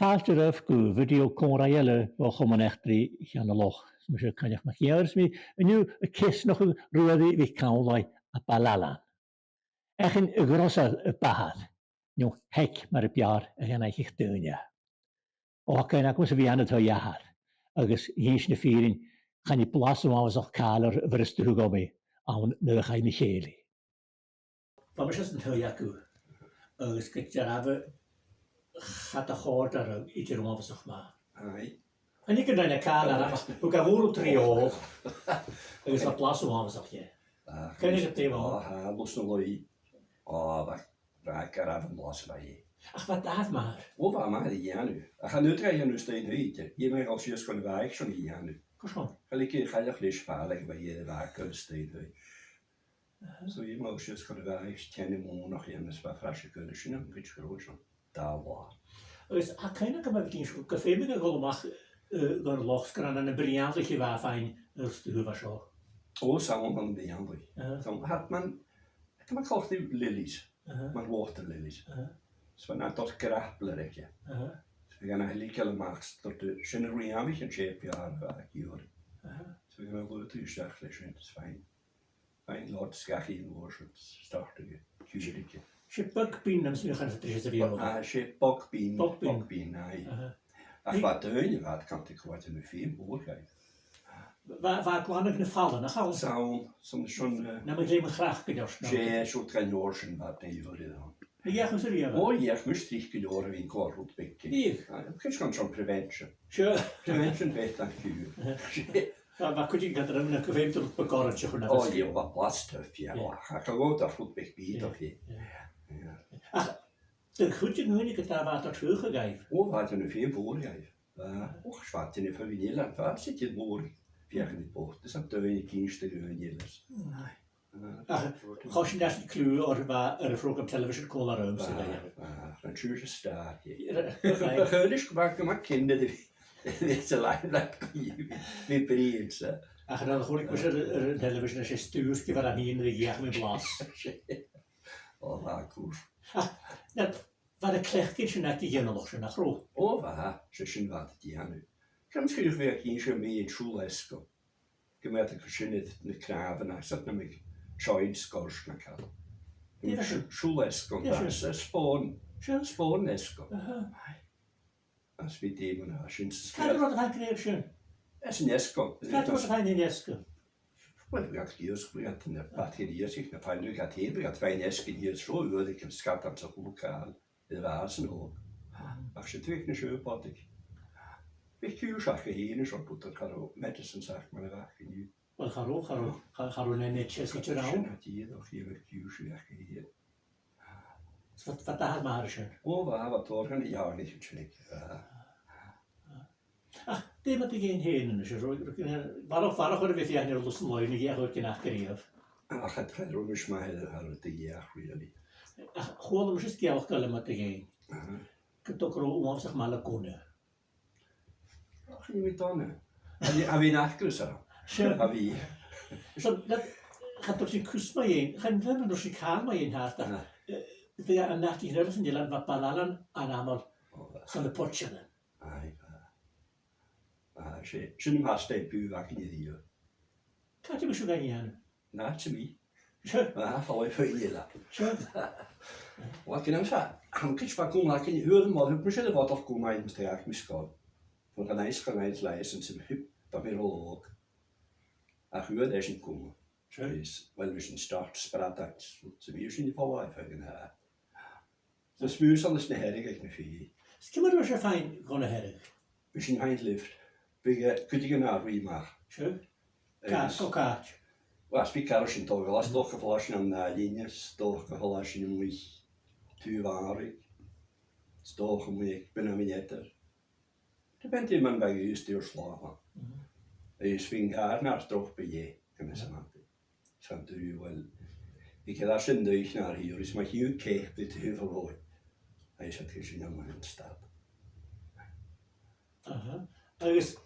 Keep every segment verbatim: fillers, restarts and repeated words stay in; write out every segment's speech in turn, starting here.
Fàilte oirbh gu bhidio còmhraidh eile bho Chomann Eachdraidh Cheann a' Loch. Is mise Coinneach MacÌomhair, is mi an-diugh a' ceasnachadh Ruairidh MhicAmhlaigh à Baile Ailein. Eachainn a' Ghrossair a b' athair, no Heig mar a b' fheàrr a dh'aithnicheadh daoine e. Ò, tha cuimhne agamsa a bhith ann an taigh athar, agus dh'inns na fìrinn, chan e blas uabhasach càilear a bhruidhneadh dhomh ann nuair a chaidh mi a chèilidh. Bha mise san taigh aca, agus gu dearbh cha do chòrd e rium idir uabhasach math. Aye. Chan e gun robh e càilear, ach thug e ùr trì òg, agus bha blas uabhasach dheth. Ach, chan e gun robh e. Ò, tha, blas na laoigh. Ò, bha, bha e gu dearbh am blas a bha dheth. Ach bha d' athair math air. Ò, bha e math air a dhèanamh. Ach chan fhaod e a dhèanamh a-staigh an-diugh. Dh'fheumadh e a dhol sìos chun a' bhàigh son a dhèanamh. Carson? Cha leigeadh e cailleach leis fàileadh a bha dheth air a' bhàgh a-staigh an-diugh. Aha. So dh'fheumadh e a dhol sìos chun a' bhàigh, teine mònach a dhèanamh is bha e a' fàs gu lèir sin, an cuid gu leòr son dà latha. Agus tha cuimhne agam a bhith ag innse gu feumadh e a dhol a-mach, eh, dhan loch, 's gun robh e na bhrianlaich a bha e fhèin air an taobh a seo. Ò, 's ann ann am brianlaich. Aha. 'S ann, tha, mar, tha mar coltach ri lilies, aha, mar water lilies. Aha. 'S bha na dol grappler aige. Aha. 'S bha e gan a leigeil a-mach, 's dòcha sin a rinn e, bha e an shape a bha e ag iarraidh. Aha. 'S bha e gan a lùghdadh a-steach leis sin, 's fine. Fine, lot sgath an uair sin, start aige, ciùil aige. 'S e bog bean, nam smaoineachadh, a th' ann, 's e a bh' ann. Ah, 's e bog bean, bog bean. Bog bean, aye. Aha. Ach bha daoine, bha iad a' cantainn gu bheil e na fìon mhòr dhaibh. Bha, bha e a' glanadh na fala, nach eil? 'S ann, 's ann, 's ann, eh, nam gleidh mo chreach gu leòr, 's ann. 'S e, 's e rud gu leòr sin, bha iad na fhìon ann. Dh'fheuch mise riamh? Ò, dh'fheuch mise tric gu leòr a bhith a' gabhail rud beag. Dh'fheuch? Ah, chan ann son prevention. Sure. Prevention better than cure. Bha, bha cuideigin ag ràdh rium gu feumadh tu rud beag goirid a chur na... Ò, bhos, yeah, bha blas tough, yeah, yeah, bha. Ach a' gabhail rud beag bìodach, yeah. Yeah. Yeah. Ach, an do chuidich daoine gu dà bhàta-fuachd dhaibh? Ò, bha daoine fìon mhòr dhaibh. Bha, och, bha daoine far an eilein, bha, 's e daoine mòr, feuchainn ri bòrd, is an daoine ag innse do dhaoine eile. Aye. Ach, choisinn e cliù oir bha e air a' phrògram telebhisean còmhla rium-sa. Bha, bha, bha, an siud 's e star, yeah. Right. Bha e a' cur leis gu math, gu math cinnteach a bhith, bhith sa limelight, bhith, bhith bruidhinn, so. Ach, nuair a chunnaic mise air, air an telebhisean, 's e stiùir gu bheil e fhèin air a dhìochuimhneachadh blas. Ò, bha, of course. Ach, na, bha na cleachdaidhean sin aig a' ghinealach sin, nach robh? Ò, bha, 's e sin a bha iad a' dèanamh. Chan eil fhios agam dè bha iad ag innse mu dheidhinn siùl-easgail. Gum biodh iad a' cur sin air na cnàmhan, 's iad nam biodh seinn sgoirt no càil. Dè bha sin? Siùl-easgail, dè bha sin? Spòn. Sin? Spòn-easgail. Aha. Aye. Agus bha dè mu na sin. Càit an robh iad a' faighinn an cnàmh sin? Às an easgail. Càit an robh iad a' faighinn an easgail? Uill, bha iad ag iasgach, bha iad na bàtaichean iasgaich, na pàineagan, bha iad a' faighinn easgail an seo, uair a bha sgadan sa h-uile càil. Air a' bhàs an òg. Ach 's e tric na seòrsa bodaich. Bha ciùis aca fhèin an seo, but cha robh medicines aca mar a bh' aca an-diugh. Uill, cha robh, cha robh, cha, cha robh an N H S idir ann. Sin e, dìreach, bha ciùis aca fhèin. Bha, bha d' athair math air sin? Ò, bha, bha tòrr dhen a' gheamhraidh sin aige. Bha. Ach dè mu do dheidhinn fhèin a-nis, a Ruairidh, barrachd, barrachd air a bhith a' feuchainn ri lus an laoigh, no dh'fheuch thu air gin aca a-riamh? Ach cha do chreid mise gu bheil e air a dhèanamh, really. Ach chuala mise sgeulachd eile mu do dheidhinn. Aha. Gun do, gun robh thu uabhasach math le gunna. Ach, chan eil mi dona. A bhith, a bhith an actress, a. Sure. A bhith. So, le, cha do rinn sinn cus mu dheidhinn, chan eil mi an dùil gun do rinn sinn càil mu dheidhinn fhathast. Aha. Eh, bha an t-àite eile san eilean, bha Baile Ailein ainmeil, ò, bha, son na poitearan. Aye, bha. Bha, 's e, sin am pastimes a bh' againn a-riamh. Càit am biodh sibh gan dèanamh? An àite sam bith. Sure. Bha, fo, fo eile. Sure. Bha, chan eil fhios, tha mi cinnteach, bha gunna againn, uair a bha, thug mise air a' bhodaich gunna aig an taigh aig mo sgoil. Bha mi gan aois, gan aois leis an sin, bha mi ro òg. Ach uair sin gunna. Sure. Is, uill, bha sinn a' start spradadh, so, 's a bha sinn a' falbh air feadh an taighe. Is bha sinn a' smaoineachadh air na hearraich aig na fir. Is ciamar a bha sibh a' faighinn gu na hearraich? Bha sinn a' faighinn lift. Bhiodh, eh, cuideigin a' ruith a-mach. Sure. Càit, agus gu càit? Uill, 's bhiodh càraid sin a' dol, 's dòcha gu bheil sinn ann an Àirigh, 's dòcha gu bheil sinn a-muigh Taobh Àraidh, 's dòcha a-muigh aig Beinn Abhainn Eadair. Depending on mar a bha an t-àm, 's dòcha. Mhm. Agus bhiodh an càr nar droch bu dheth, gun fhios agad. 'S an dùil, uill, bhiodh e ag ràdh sin dhuinn nar n-iarraidh, is ma chì thu ceap air taobh an rathaid, agus tha sin an-còmhnaidh stad. Aha. Agus,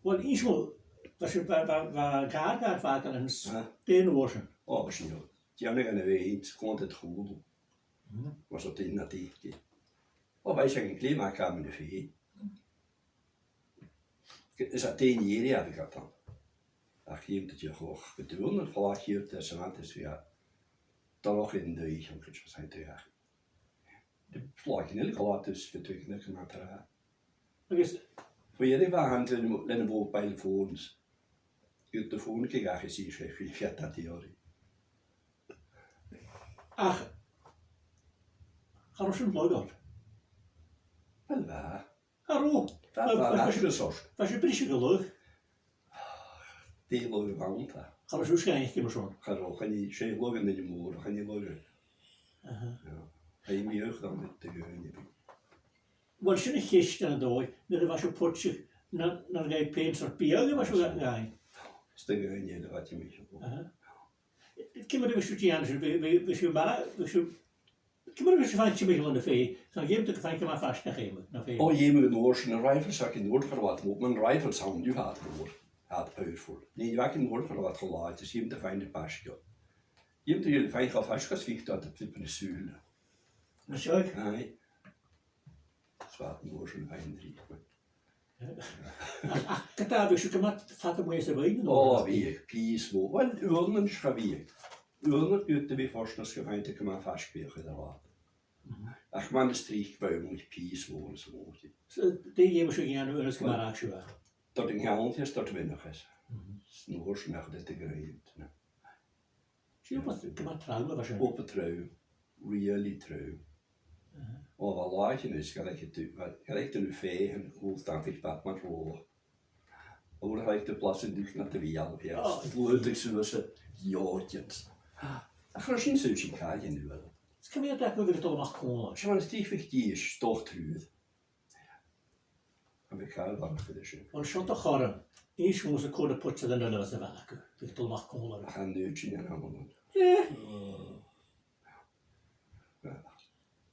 uill, innis dhomh, bha sibh, bha, bha, bha an càr, càr fada an s-, aha, dè an uair sin? Ò, bha sinn, dèanamh dhen a' bheinn, 's còmhnaidh a' chùlaibh. Mhm. Mas e daoine a thigeadh. O, bha e sin glè mhath cànan a' fèidh. Is e daoine eile a bh' aca. Ach dh'fheumadh tu dìreach a dhol gu dùn an fhàilidh air san antas bhia. Dòigh an dòigh an cuid sin a dh'fheumadh. Slàigh an uile cholàiteas gu tuig na cumanta. Agus bha iad a' bhith an sin le na mobile phones. Gu do phone gu gach is i sé fhi fiat a dìoraidh. Ach cha robh sin laghail. Well, bha. Cha robh. Bha, bha, bha, bha, bha sibh briseadh gu lagh. Dè lagh a bh' ann, tha? Cha robh sibh sgàin aig mar sin. Cha robh, chan e, 's e lagh an duine mòr, chan e lagh. Aha. Yeah. Tha e mìorbhaileach dhan a' ghaoith. Well, sin a' cheist an dòigh, nuair a bha sibh a' poidseadh, na, na ghabh pèin sort biadh a bha sibh a' gabhail. 'S dòcha gun do ghabh mi seo. Aha. Ciamar a bha sibh a' dèanamh sin, bha, bha, bha sibh mar, bha sibh, ciamar a bha sibh a' faighinn timcheall ann am fèidh, 's an fheum do faighinn gu math faisg na fèidh, na fèidh? O, dh'fheumadh an uair sin, na rifles aca an uair far a bha, mo, mo rifles ann, an-diugh tha iad mòr, tha iad powerful. Nì, bha aca an uair far a bha cho làidir, 's dh'fheumadh tu faighinn air baisteadh. Dh'fheumadh tu faighinn cho faisg 's a bhiodh tu air do phiopa na sùla. Na seo? Aye. 'S bha an uair sin a' faighinn treatment. Ach, ach, ged a bha sibh gu math fada a-muigh sa bhaile, no? O, bhiodh, pìos mòr. Well, uaireannan cha bhiodh. Uaireannan gu bheil fortanach gum faigheadh tu gu math faisg beagan air an rathad. Mhm. Ach mar as trice bha e a-muigh pìos mòr is a' mhòintich. So, dè dh'fheumadh sibh a dhèanamh uaireannan gus am maireadh sibh e? Dod an ceann, 's dod a' mhionach e. Mhm. 'S an uair sin a chuireadh tu a' ghrian. Sin obair gu math trang a bha sin. Obair trang, really trang. Aha. O, bha làithean is gun robh tu, gun robh tu na fèidh an cùl dhan fhios bad mar rò. Ùr tha tu blas an duch na do bhìal, yes. O. Luaidh suas a' gheòidseans. Ach chuir sin suas sin càil an uair. Is ciamar a tha e a' dol a-mach còmhla? Sin mar as trice bhiodh dithis, stoc trùir. Am bi càil bharrachd air sin? An seo do chorn, is mhòr 's a' còrr na poidseadh an uile a bha sa bhaile aca, bhiodh dol a-mach còmhla. Chan fhaod sin an amannan. Eh.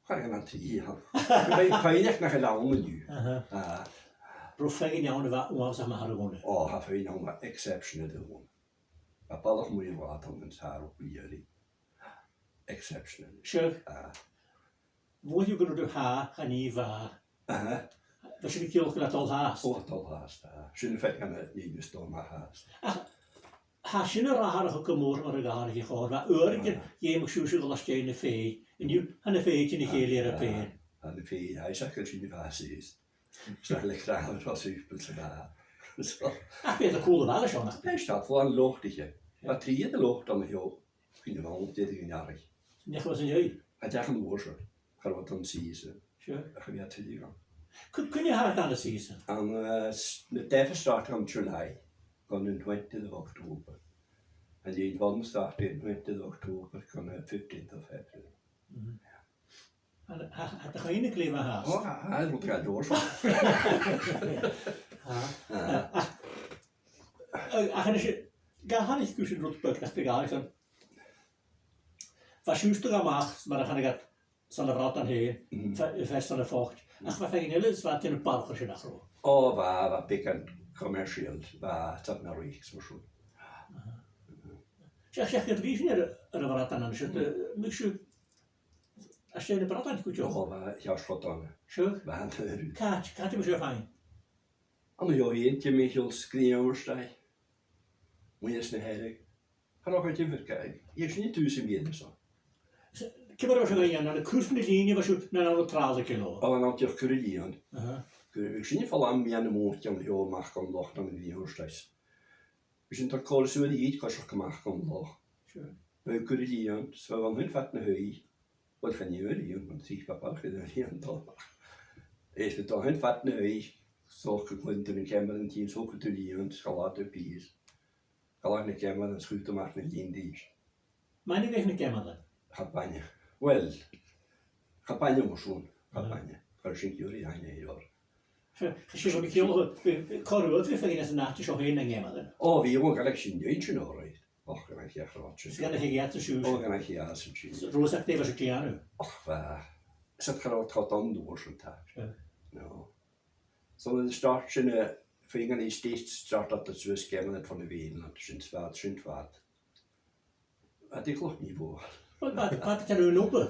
Cha robh an trì, ha. Bha e faighneachd nach eil ann an-diugh. Aha. Ah. Robh feadhainn ann a bha uabhasach math air a dhòigh. O, tha feadhainn ann a bha exceptional air a dhòigh. Bha balach mu dhà ann an sàr really. Exceptional. Sure. Ah. Bhuail thu gun robh thu tha, chan e bha. Aha. Bha sin a' ciallachadh gun robh thu a' dol fhathast. O, a' dol fhathast, ah. Sin a' faighinn gun robh thu a' dol math fhathast. Ach, tha sin ag atharrachadh gu mòr mar a ghabhadh e a chòir. Bha uaireigin, dh'fheumadh sibhse a dhol às dèidh na fèidh. An-diugh, tha na fèidh a' tighinn a chèilidh air a' pheann. Tha na fèidh, tha, 's aithne dhut sin a bha sìos. 'S nach leig ràdh an ràs uair 's a bha. So. Ach b' e do chùl a' bhaile seo, nach b' e? Bha e, 's tha, flan lochd aice. Bha trì de lochd an seo. Cuine bh' ann, dè do ghinearach. Neach a bha san dèidh? A deach an uair sin, char bha an t-àm sìos. Sure. Ach a bhith a' tuilleadh ann. Cu-, cuine tha an t-àm sìos? An, eh, s-, na daoine a start on July, gun an twentieth of October. An dèidh bhon start on twentieth of October, gun an fifteenth of February. Mhm. An, a, a, a, chuimhne glè mhath fhathast. O, a, a, rud gu leòr. A, a, a, ach a-nis, ga tharraing gu sin rud beag nach bi gàire san. Bha siud a' dol a-mach, mar a chanadh iad, san a' bhradan fhèin, mhm, fe-, fear san a' phoit. Ach bha feadhainn eile, 's bha iad a' dèanamh barrachd air sin, nach robh? O, bha, bha beagan commercial, bha, tha na rìghs mar sin. Aha. Seach, seach, gu dtìr sin air, air a' bhradan an siud, eh, bhiodh sibh às dèidh na bradan cuideachd? O, bha, sheòrsa bradan. Sure. Bha, an t-aon rud. Càit, càit a bhiodh sibh a' faighinn? An seo fhèin, timcheall Sgrìobhar Staigh. Muigh às na Hearadh. Cha robh e gu diofar càit, dh'fheumadh sinn a' tuiteam a dhèanamh seo. S-, ciamar a bha sibh ga dhèanamh, ann an cur na lìne a bha sibh, no ann an tràlaich an loch? O, ann an dìreach cur an lìon. Aha. Gu, bhiodh sinn a' falbh am meadhan na mòintich an seo a-mach gun loch ann an Sgrìobhar Staigh. Bhiodh sinn a' toirt còmhla suas a dh'fhaodte coiseachd a-mach gun loch. Sure. Bhiodh cur an lìon, 's bha e a' dol fad na h-oidhche. Uill, chan e uair a dh'fheumadh an trip a bharrachd air an lìon a' dol. Is bha e a' dol fad na h-oidhche, 's dòcha gun cluinneadh tu an geamairean a' tighinn, 's thog thu an lìon, 's dh'fhalbhadh tu pìos. Dh'fhalbhadh na geamairean, 's chuir thu a-mach na lìon dithis. An aithne dhut na geamairean? Cha b' aithne. Uill, cha b' aithne mar sin, cha b' aithne. Chuir sinn gu h-àraidh aithne air. Sure, 's e, bha mi a' ciallachadh, bha, bha còir uabhasach feadhainn às an àite seo fhèin nan geamairean. O, bhithinn, gun robh sinn a' dèanamh sin alright. Och, gun robh e ceart. Gun robh e ceart an siud. O, gun robh e ceart an siud. Rud sam bith a bha sibh a' dèanamh? Och, bha. 'S cha robh e cho dona an uair sin, tha. Sure. No. So, nuair a start sinn, eh, feadhainn a-staigh, start iad suas geamairean fon a' mheadhan, sin fad, sin fad. A' dol a chluich nì bhò. Uill, bha, bha iad a' dèanamh an obair.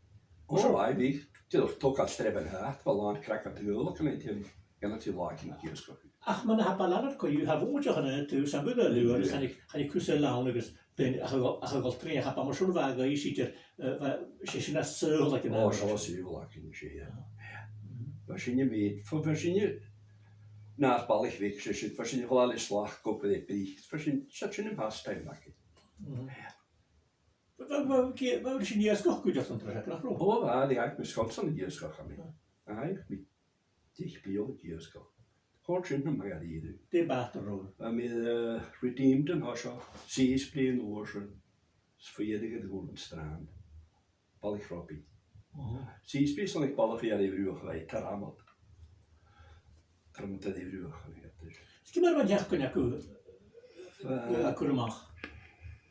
Ò, aidh, bha, dìreach togail sreap an-àird, bha làn cragan de dhaoine aig an àm, gan an t-sreap a' tighinn gu h-iasgach. Ach mar a tha balanar co-dhiù, tha bhòideach an taobh sam bith an iar, agus thàinig, thàinig cus eile ann agus daoine ach a dhol, ach a dhol troimhe, ach bha mar sin a bha a' ghaoth idir, eh, bha, 's e sin as saoghal aig an àm. Ò, 's e as saoghal aig an àm, 's e, yeah. Bha sinne, bha, bha sinne nar balaich bheag, 's e sin, bha sinne a' gabhail slach gu bhith a' bruich, bha sin, 's e sin am pastime againn. Bha, bha, bha, bha sin iasgach cuideachd an toiseach, nach robh? Ò, bha, bha, aig Wisconsin iasgach, tha mi. Aidh, mi deich bliadhna iasgach. Chòrd sin rium gu mòr. Dè bh' ann an robh? Bha mi, eh, redeemed an toiseach, sia bliadhna an uair sin, 's fhuair mi gu dol an strand. Balaich Robbie. Sia bliadhna 's ann aig balaich a' Bhruaich a bha e, Tor Amad. Tha mi a' dol a dh'fheuchainn a dhèanamh. Is ciamar a bha an t-seachdain agaibh, eh, a' cur a-mach?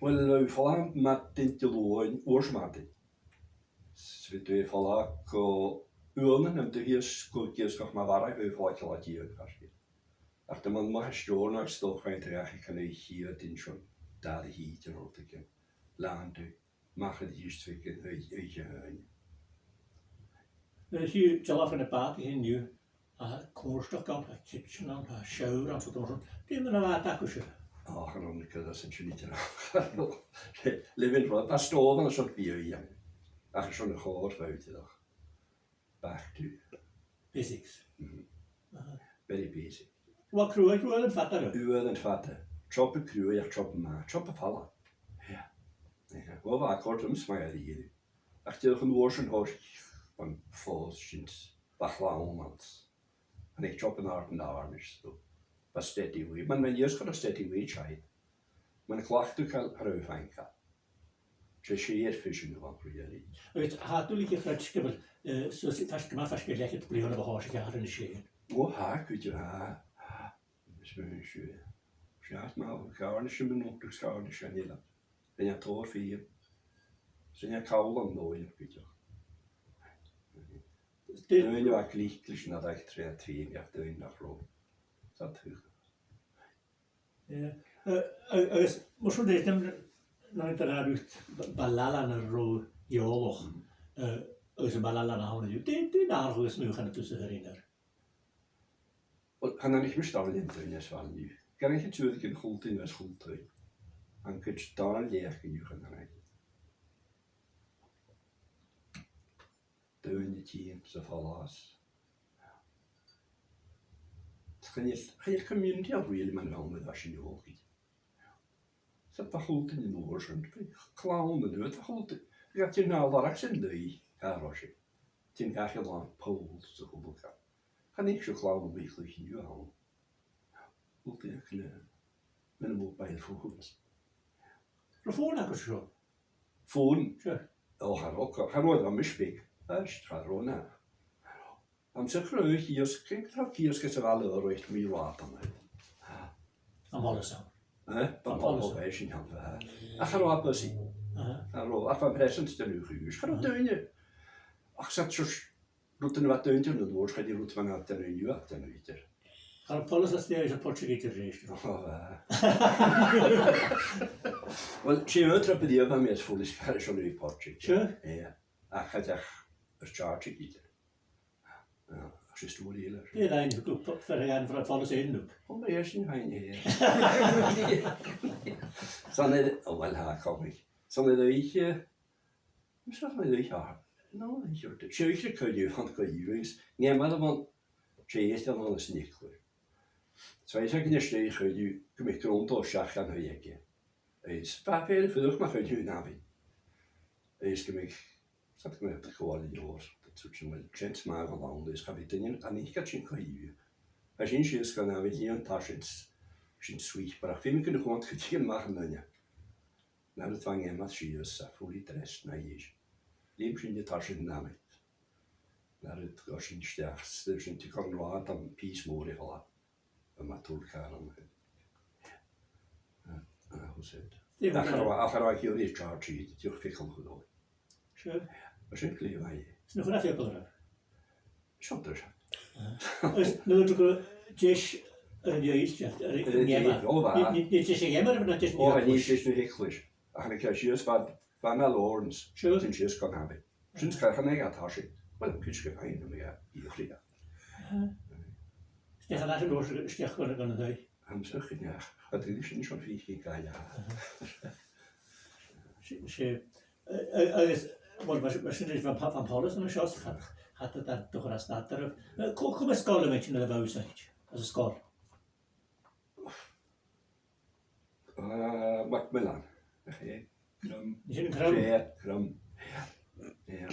Uill, bha falach madainn Diluain, uair sa mhadainn. 'S bha e falach gu uair an àm, dè thèid, gu dè thèid, gach math a bharrachd, bha falach ceithir-deug, ceithir-deug. Ach dè mar a bha an steòrnabhagh, 's dòcha, fhèin, tha e aig an aon chiad inch, dà fhichead, an rud a bh' ann. Làn dubh. Mach a dh'fhios fhèin, a, a, a. Nuair a chì thu dealbh de na bàtaichean an-diugh, a tha còmhdach ann, a tha kitchen ann, a tha shower ann, 's a h-uile rud, dè mar a bha iad agaibhse? Ach, an ann gu bheil sin idir ann. Living room, tha stòbha ann, 's e biadh a th' ann. Ach 's ann a chòrd e rium. Back to basics. Mhm. Aha. Very basic. Bha cruaidh, cruaidh an fhada, no? Cruaidh an fhada. Job cruaidh, ach job math, job a' falach. Yeah. Yeah. Uill, bha e a' còrdadh rium-sa mar a dh'fheuch. Ach dìreach an uair sin thòisich mi fòs sin, bha clann ann. Chan eil job an àird an dàrna, so. Bha steady wage. Mar, mar a dh'fheuch thu steady wage, aye. Mar a chleachd thu, cha robh thu a' faighinn. 'S e seo air fhios an uair a bha mi. Agus tha dùil aig a' chreid gu bheil, eh, so, so, faisg, gu math faisg air leth-cheud bliadhna bho thòisich an t-seòrsa sin. Ò, tha, cuideachd, tha. Is mi seo. Seas ma, gàirneis mi no, dùs gàirneis an eilean. Rinn e tòrr fìor. Sin e call an dòigh, cuideachd. Dè- Daoine a bha glic leis an airgead, trì, trì, neach daoine nach robh. Sa tuigh. Yeah. Eh, a-, agus mar sin, dè, dè, na, dè, na, rud, ba, ba làithean a robh eòlach, eh, agus ba làithean a th' ann an-diugh. Dè, dè na tha a' chùis nuadh chan eil tusa a' faighinn air? Uill, chan eil mise a' dol a leantainn às a' bhaile an-diugh. Gur e an cuid a chuala mi, a' chùl-duine às a' chùl-taigh. An cuid dàrna leth an-diugh chan eil. Daoine a' tighinn 's a' falbh às. Chan eil, chan eil community ann really mar a bha mi nuair a bha sinn òg. 'S a' chùl-duine an uair sin, clann an uair, a' chùl-duine, bha iad a' tighinn a-mach às an taigh, a' Ròis. Tighinn dhachaigh làn poll 's a h-uile càil. Chan eil sibh a' cluich an-diugh ann. Bha iad a' cluich le, le na mobile phones. An robh fòn agaibh an seo? Fòn? Sure. Ò, cha robh, cha robh, bha mise beag. Ach, cha robh, na. Am seo, cha robh iad a' cur, cha robh iad a' cur às a' bhaile a-rithist, mi ràdh an-diugh. Am poileas ann? Eh? Am poileas ann. Bha sin ann, bha. Ach cha robh e busy. Aha. Cha robh, ach bha presence den uair sin. Cha robh daoine. Ach 's e, sure, rudan a bha daoine a' dèanamh an uair sin, cha robh rud mar a tha daoine an-diugh a' dèanamh idir. Cha robh poileas a-staigh sa phoidseadh idir a-rithist. Ò, bha. Uill, 's e aon trip a dh'fheuch mi às follaiseach air son a' phoidseadh. Sure. Yeah. Ach cha deach air charge idir. Yeah, ach 's e stòiridh eile. Dè rinn thu gu po-, fear a dh'fhan fo-, follaiseach air nub? Ò, bha e sin fhèin, yeah. 'S ann air, ò, uill, tha, comic. 'S ann air oidhche, 'S ann air oidhche, no, oidhche, 's e oidhche co-dhiù, fan co-dhiù, agus nì mi a-mhàin, 's e oidhche a-mhàin is an eaglais. So, is e gun a-staigh co-dhiù, gum biodh grunn dol seachad an oidhche. Agus bha e fìor fhiach mar co-dhiù an-àird. Agus gum biodh, 's e gum biodh iad a' gabhail leabhar, 's e sin, uill, seans math a bha ann, agus cha bhiodh duine an oidhche sin co-dhiù. Tha sinn sìos gun a bhith lìon tarsainn, sin sweeper, ach feumaidh gun a chumail gu dìon mar an duine. Nuair a bha an geama sìos, a' fully dressed na dhèidh. Leum sinn an tarsainn an-àird. Nuair a dh'fhàs sinn a-steach, 's leum sinn, tha cuimhne agam pìos mòr a' falbh. Bha mi a' toirt càr an-àird. Ah, ah, who's it? Ach cha robh, ach cha robh e ag iarraidh charge, dìreach fiaclan a chur oirre. Sure. Bha sin glè mhath. 'S nach robh e fiaclan oirre? Seo, 's e. Agus nuair a thug thu deis air an oidhche, air an, eh, geama, eh, ò, bha. Nì, nì, nì deis a' gheama, no deis na h-eaglais? Ò, nì deis na h-eaglais. Ach an ceann sìos bha, bha na Lawrence. Sure. Tighinn sìos gun a bhith. Sin 's chan eil e a' tarsainn. Uill, cuid gu faighinn, no mi a dhìochuimhne. Aha. 'S dè chaidh leat an uair sin a-steach gun, gun an taigh? Am seo, chunnaic. Cha do dh'fhàs sinn son fìor gu leòr. Aha. 'S e, 's e, eh, eh, agus, uill, mar, mar sin, bha, bha, bha am poileas an seo, cha, cha do, do, do chuir e stad oirbh. Eh, cò, cò am sgoil a bha thu a' faighinn, às an sgoil? Eh, Macmillan. Ach, eh, Crum. Sin Crum? Yeah, Crum. Yeah.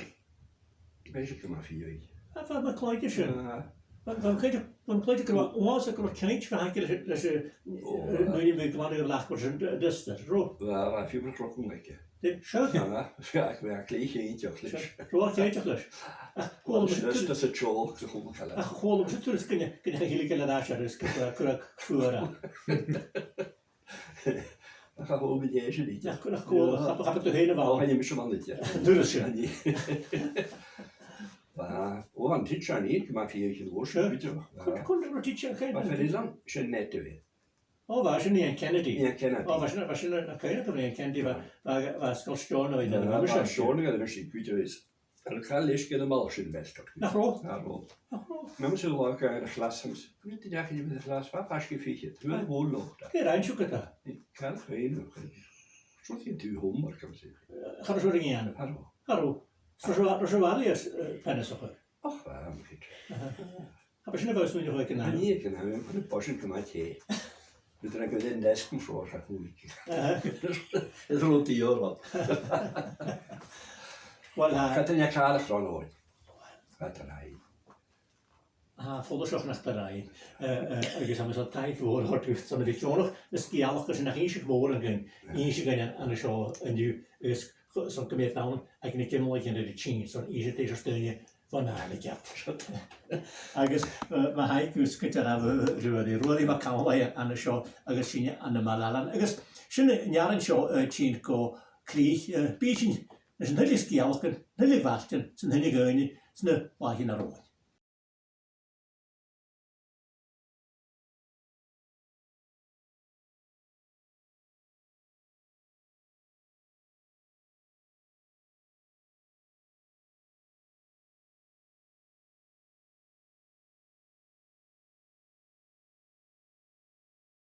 Bha sin gu math fìor. A, bha, bha cloigeann sin. Ah. Bha, bha mi a' creidsinn, bha mi a' creidsinn gun robh, uabhasach gun robh cinnt fhaighinn aige leis, leis, eh, nuair a bha e a' glanadh a' bhlaic mar sin, eh, duster, an robh? Bha, bha, fhios agam gun robh. Dè, sure. Bha, bha, bha e glè chinnteach leis. Sure. Robh e cinnteach leis. Ach chuala mise tuaireas, ach chuala mise tuaireas gun, gun deach a thilgeil air ais air sgàth, gun robh e a' cur fuar ann. Nach eil e a' dol gu dè sin idir. Nach, nach eil, cha, cha b' e tu fhèin a bh' ann. Ò, chan eil mise a bh' ann idir. An turas sin. Bha, ò, an tidsear an-diugh, gu math fiadhaich an uair sin, cuideachd. Cò, cò an tidsear a bh' ann? Bha fear eile ann, sin Ned a bh' ann. Ò, bha sin Iain Kennedy. Iain Kennedy. Ò, bha sin, bha sin, a' cuimhneachadh air Iain Kennedy, bha, bha, bha sgoil Steòrnabhaigh an àm sin. Bha Steòrnabhaigh an àm sin, cuideachd. An robh càil leis gun a' mhalaidh sin, Maighstir? Nach robh? Nach robh. Nach robh. Nam bhith seo latha aig a' chlas, àm, cò mheud duine a bh' ann an clas, bha faisg air fichead. Bha mòran leotha. Dè rinn sibh ge-tà? Chan eil cuimhne agam. Seo an taobh thall mar gum biodh. Cha robh sibh ri dhèanamh? Cha robh. Cha robh. An robh sibh, an robh sibh a' faireachdainn, eh, peanas a chur? Och, bha, am, cuideachd. Aha. Cha b' e sin a bha sibh a' smaoineachadh aig an àm. Chan e, chan e, chan e, bha sin gu math teth. Bha e ag ràdh gun robh an deasg seo air a' chùlaibh. Aha. Is rud a dh'iarr. Well, uh, Chan eil càil a' chlann òg. Chan eil. Ah, follaiseach nach do rinn. Eh, eh, agus tha mi a' smaoineachadh gu bheil e fìor thoil dhut son a bhith a' deònach na sgeulachdan sin nach innis mòran dhuinn, innsidh dhuinn an, an seo an-diugh, agus cho-, son gum bi iad ann aig na ginealaichean ri tighinn, son innsidh iad air daoine bhon àite a gheibh iad. Agus, eh, ma tha e gu sgiobalta, eh, Ruairidh, Ruairidh MacAmhlaigh an seo agus sinne ann am Baile Ailein. Agus sin an earrann seo, eh, tighinn gu crìch, eh, bidh sinn leis an tuilleadh sgeulachdan, tuilleadh bhailtean, san tuilleadh dhaoine, sna làithean a tha romhainn.